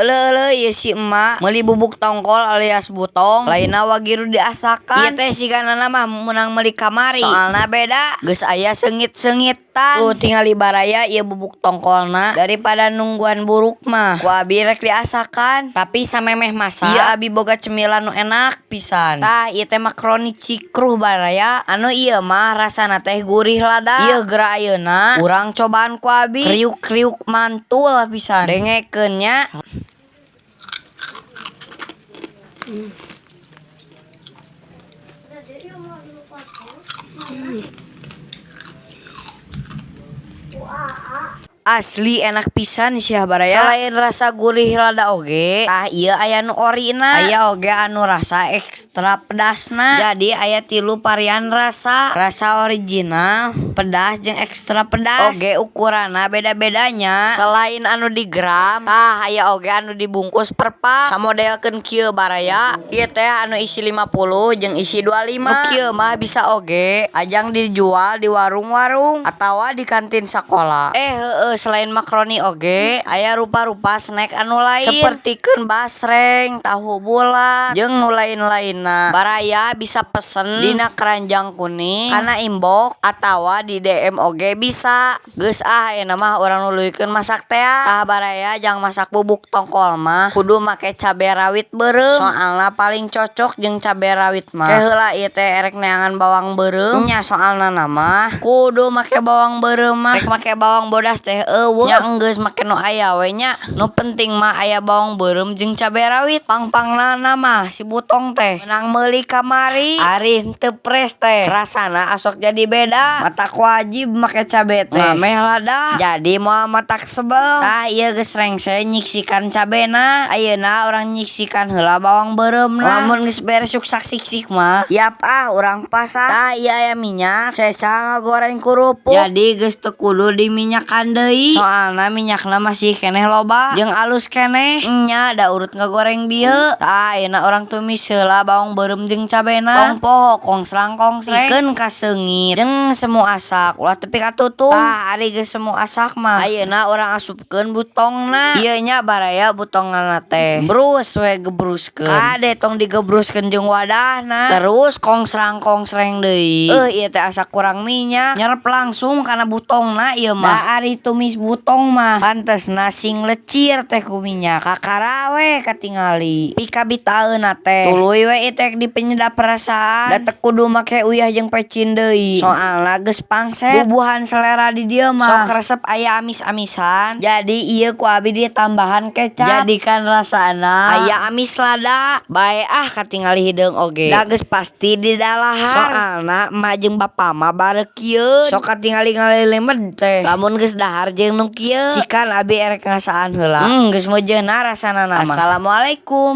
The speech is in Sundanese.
Euleuh-euleuh ieu si emak meuli bubuk tongkol alias butong lainna wagiru diasakan. Ieu teh siganana mah meunang meuli kamari soalna beda geus aya seungit-seungitan. Tuh tingali baraya ieu bubuk tongkolna daripada nungguan buruk mah ku abi rek diasakan tapi samemeh masak ieu abi boga cemilan nu enak pisan. Tah ieu teh makaroni cikruh baraya anu ieu mah rasana teh gurih lada. Ieu geura ayeuna urang cobaan ku abi kriuk-kriuk mantul pisan dengekeun nya. Asli enak pisan sia baraya. Selain rasa gurih lada oge, tah ieu aya nu orina, aya oge anu rasa ekstra pedasna. Jadi aya 3 varian rasa, rasa original, pedas jeung ekstra pedas. Oge ukuranna beda-bedanya. Selain anu di gram, tah aya oge anu dibungkus per pak. Samodelkeun kieu baraya, ieu teh anu isi 50 jeung isi 25. Nu kieu mah bisa oge ajang dijual di warung-warung atawa di kantin sakola. Heueuh selain makaroni oge aya rupa-rupa snack anu lain sapertikeun basreng, tahu bulat jeung nu lain-lainna. Baraya bisa pesen dina keranjang kuning kana inbox atawa di DM oge bisa. Geus ah ayeuna mah urang nuluykeun masak tea. Tah baraya jang masak bubuk tongkol mah kudu make cabe rawit beureum soalna paling cocok jeung cabe rawit mah. Ke heula ieu teh erek neangan bawang beureum nya soalna mah kudu make bawang beureum mah. Rek make bawang bodas teh eueuh nya enggeus make nu aya we nya. Nu penting mah aya bawang beureum jeung cabe rawit. Pangpangnana mah si butong teh meunang meuli kamari ari henteu pres teh rasana asok jadi beda. Matak wajib make cabe teh ngameh lada jadi moal matak sebel. Tah ieu geus rengse nyiksikan cabena ayeuna urang nyiksikan heula bawang beureumna. Lamun geus beres suksak siksik mah yap ah urang pasak. Tah ieu aya minyak sesa ngagoreng kerupuk jadi geus teu kudu diminyakan deui soalna minyakna masih keneh loba jeung alus keneh nya da urut ngagoreng bieu. Tah ayeuna urang tumis heula bawang beureum jeung cabena tong poho kongsrang kongsreng pikeun ka seungit jeung semu asak ulah tepi ka tutung. Tah ari geus semu asak mah ayeuna urang asupkeun butongna ieu nya baraya butongna teh brus we gebruskeun kade tong digebruskeun jeung wadahna terus kongsrang kongsreng deui. Ieu teh asa kurang minyak nyerep langsung kana butongna ieu mah. Da ari tumis butong mah pantesna sing lecir teh ku minyak kakara we katingali pikabitaeuna teh tuluy we ieu teh di penyedap perasaan da teu kudu make uyah jeung pecin deui soalna geus pangset bubuhan selera di dieu mah sok resep aya amis-amisan jadi ieu ku abi ditambahan kecap jadikan rasana aya amis lada bae ah katingali hideung oge da geus pasti didalahar soalna emak jeung bapa mah bareukieun sok katingali ngalilimed teh lamun geus dahar jeung nu kieu cikan abi erek ngasaan heula geus meujeunna rasana mah. Assalamualaikum.